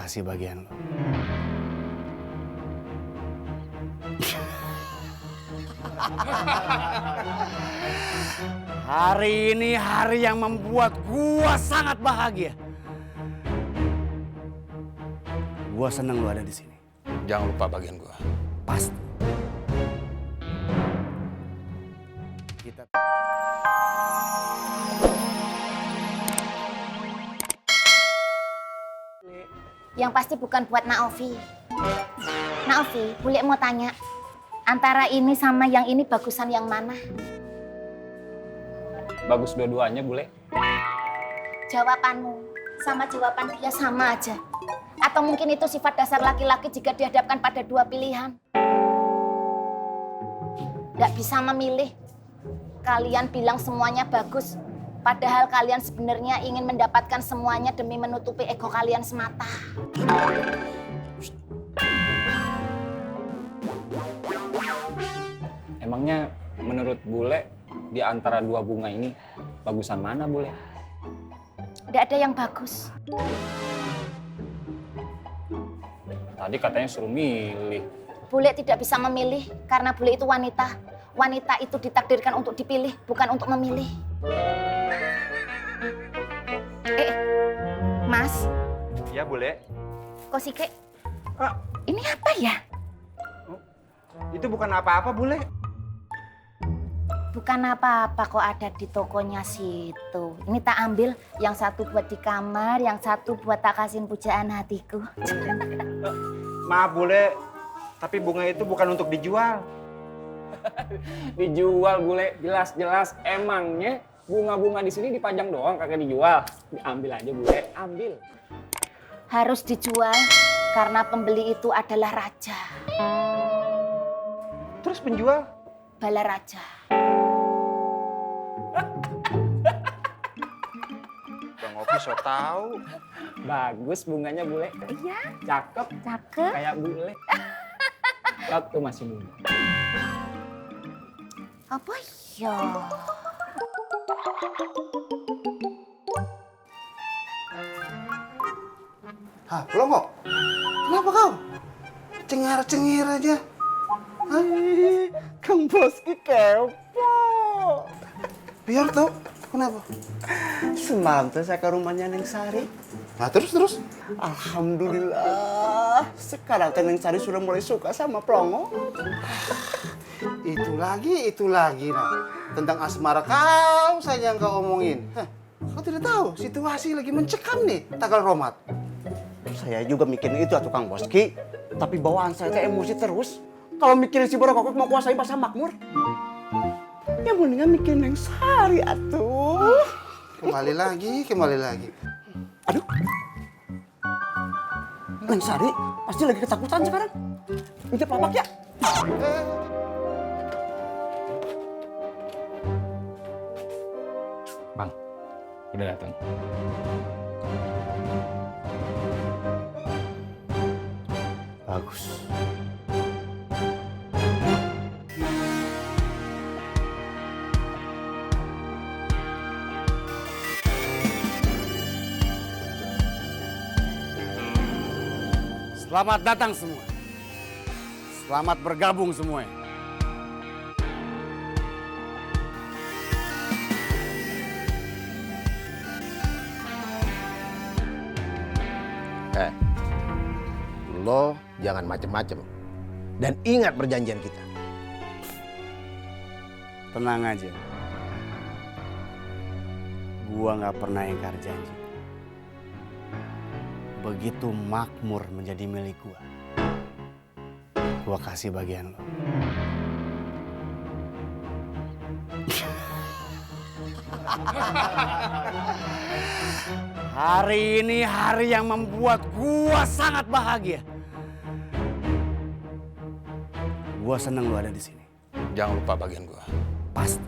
kasih bagian lo. Hari ini hari yang membuat gua sangat bahagia. Gua seneng lu ada di sini. Jangan lupa bagian gua. Pasti. Kita Yang pasti bukan buat Naofi. Naofi, Bule mau tanya, antara ini sama yang ini bagusan yang mana? Bagus dua-duanya, Bule. Jawabanmu sama jawaban dia sama aja. Atau mungkin itu sifat dasar laki-laki jika dihadapkan pada dua pilihan. Gak bisa memilih. Kalian bilang semuanya bagus. Padahal kalian sebenarnya ingin mendapatkan semuanya demi menutupi ego kalian semata. Emangnya menurut Bule, di antara dua bunga ini, bagusan mana, Bule? Tidak ada yang bagus. Tadi katanya suruh milih. Bule tidak bisa memilih karena Bule itu wanita. Wanita itu ditakdirkan untuk dipilih, bukan untuk memilih. Mas. Ya, Bule. Kosike, ini apa ya? Itu bukan apa-apa, Bule. Bukan apa-apa kok ada di tokonya situ. Ini tak ambil, yang satu buat di kamar, yang satu buat tak kasihin pujaan hatiku. Maaf, Bule. Tapi bunga itu bukan untuk dijual. Dijual, Bule. Jelas-jelas emangnya bunga-bunga di sini dipajang doang, kagak dijual. Diambil aja, Bule. Ambil. Harus dijual karena pembeli itu adalah raja. Terus penjual? Bala raja. Bang Opi so tahu. Bagus bunganya, Bule. Iya, Cakep. cakep. Kayak Bule. Waktu masih muda. Apa ya? Hah, Pelongo? Kenapa kau? Cengar-cengir aja. Hai, Kang Boski kepo. Biar tau, kenapa? Semalam tuh saya ke rumahnya Neng Sari. Nah, terus? Alhamdulillah, sekarang teh Neng Sari sudah mulai suka sama Plongo. Itu lagi, nah. Tentang asmara kau saja yang kau omongin. Hah, kau tidak tahu, situasi lagi mencekam nih, tanggal Romat. Saya juga mikirin itu atuh Kang Boski. Tapi bawaan saya teh emosi terus. Kalau mikirin si Borokokok mau kuasain pasar makmur. Ya mendingan mikirin Neng Sari atuh. Kembali lagi. Aduh. Neng Sari pasti lagi ketakutan sekarang. Minta papak ya. Bang, udah datang. Bagus. Selamat datang semua. Selamat bergabung semuanya. Lo jangan macem-macem. Dan ingat perjanjian kita. Tenang aja. Gua nggak pernah ingkar janji. Begitu makmur menjadi milik gua kasih bagian lo. Hari ini hari yang membuat gua sangat bahagia. Gua seneng lu ada di sini. Jangan lupa bagian gua. Pasti.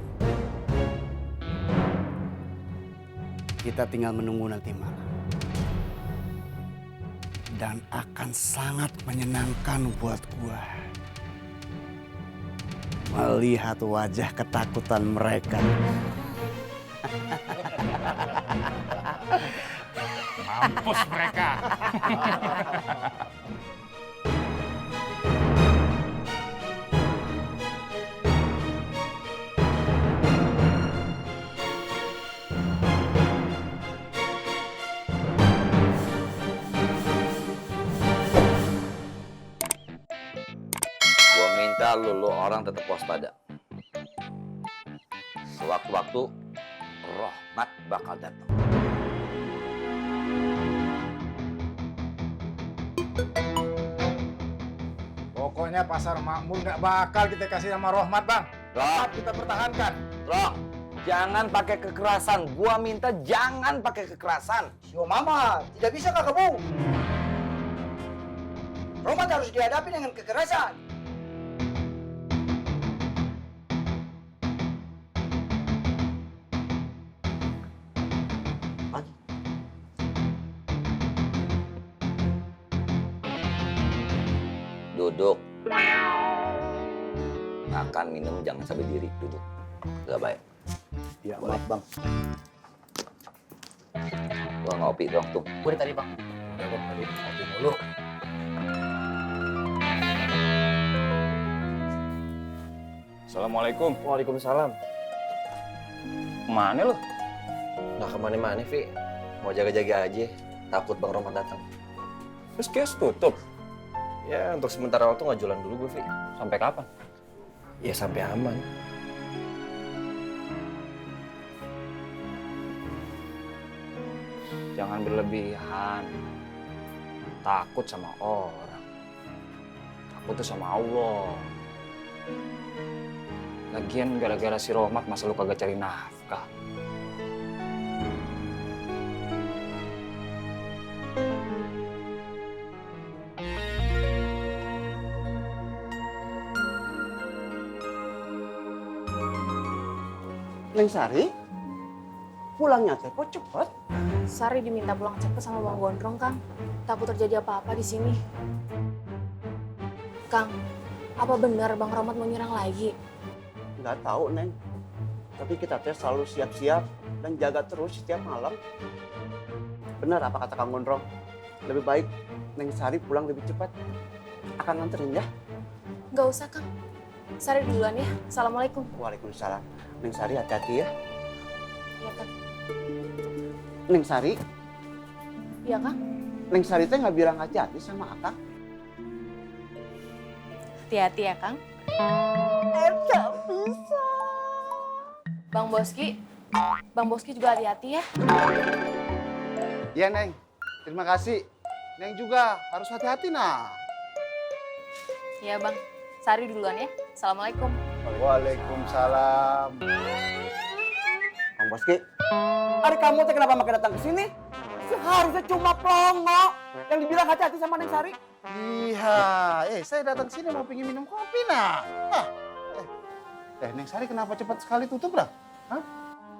Kita tinggal menunggu nanti malam. Dan akan sangat menyenangkan buat gua melihat wajah ketakutan mereka. Mampus mereka. Gua minta lu orang tetap waspada. Sewaktu-waktu rahmat bakal datang. Pokoknya pasar makmur nggak bakal kita kasih nama Rohmat, Bang. Roh, Kita pertahankan. Roh, jangan pakai kekerasan. Gua minta jangan pakai kekerasan. Yo mama, tidak bisa kakakmu. Rohmat harus dihadapi dengan kekerasan. Duduk. Makan, minum, jangan sampai diri. Duduk. Gak baik. Ya maaf bang. Gua ngopi dong, tuh. Boleh tadi bang. Udah Bang, tadi ngopi mulu. Assalamualaikum. Waalaikumsalam. Mana lu? Nggak kemana-mana, Vi. Mau jaga-jaga aja. Takut Bang Rohmat datang. Terus kios tutup. Ya, untuk sementara waktu nggak jualan dulu gue, Vi. Sampai kapan? Ya, sampai aman. Jangan berlebihan. Takut sama orang. Takut tuh sama Allah. Lagian gara-gara si Rohmat masa lu kagak cari nafkah. Neng Sari, pulangnya teh kok cepet? Sari diminta pulang cepet sama Bang Gondrong, Kang. Takut terjadi apa-apa di sini. Kang, apa benar Bang Rohmat mau nyerang lagi? Nggak tahu Neng. Tapi kita teh selalu siap-siap dan jaga terus setiap malam. Benar apa kata Kang Gondrong? Lebih baik Neng Sari pulang lebih cepat. Akan nganterin ya? Nggak usah, Kang. Sari duluan ya. Assalamualaikum. Waalaikumsalam. Neng Sari hati-hati ya. Iya, Kang. Neng Sari, Iya, Kang. Neng Sari teh nggak bilang hati-hati sama Akang. Hati-hati ya, Kang. Nggak bisa. Bang Boski juga hati-hati ya. Iya, Neng. Terima kasih. Neng juga harus hati-hati, nah. Iya, Bang. Sari duluan ya. Assalamualaikum. Waalaikumsalam. Bang Boski, hari kamu teh kenapa makin datang ke sini? Seharusnya cuma Plongo yang dibilang hati-hati sama Neng Sari. Iya, saya datang sini mau pingin minum kopi, nah. Neng Sari kenapa cepat sekali tutup, lah? Hah?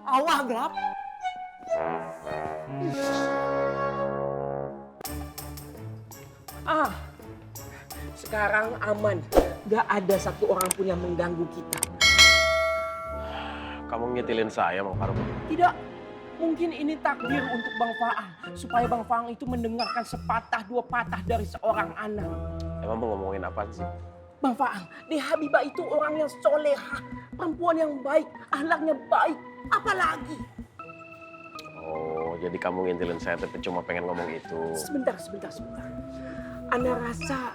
Awah gelap. Sekarang aman. Gak ada satu orang pun yang mengganggu kita. Kamu ngetilin saya, Bang Faruk. Tidak. Mungkin ini takdir untuk Bang Faang. Supaya Bang Faang itu mendengarkan sepatah dua patah dari seorang anak. Emang mau ngomongin apa sih? Bang Faang, Deh Habibah itu orang yang solehah. Perempuan yang baik, ahlaknya baik. Apalagi? Oh, jadi kamu ngintilin saya tapi cuma pengen ngomong itu. Sebentar. Ana rasa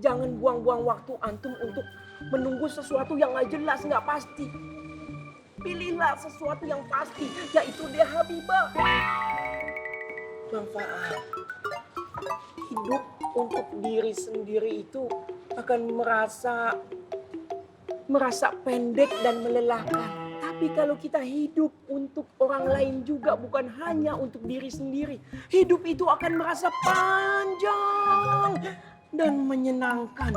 jangan buang-buang waktu antum untuk menunggu sesuatu yang nggak jelas, nggak pasti. Pilihlah sesuatu yang pasti, yaitu Deh Habibah. Bang Faang, hidup untuk diri sendiri itu akan merasa pendek dan melelahkan. Tapi kalau kita hidup untuk orang lain juga, bukan hanya untuk diri sendiri, hidup itu akan merasa panjang dan menyenangkan.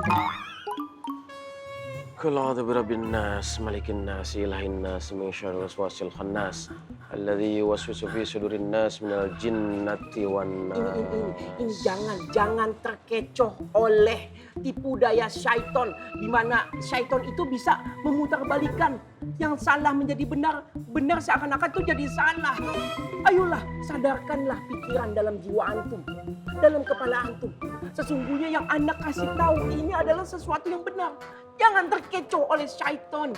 Qul a'udzu birabbin nas, malikin nas, ilahin nas, min syarril waswasil khannas, alladzi yuwaswisu fi sudurin nas minal jinnati wan nas. Ini jangan terkecoh oleh tipu daya syaiton, di mana syaiton itu bisa memutarbalikan yang salah menjadi benar, benar seakan-akan itu jadi salah. Ayolah, sadarkanlah pikiran dalam jiwa antum, dalam kepala antum. Sesungguhnya yang anak kasih tahu ini adalah sesuatu yang benar. Jangan terkecoh oleh syaiton.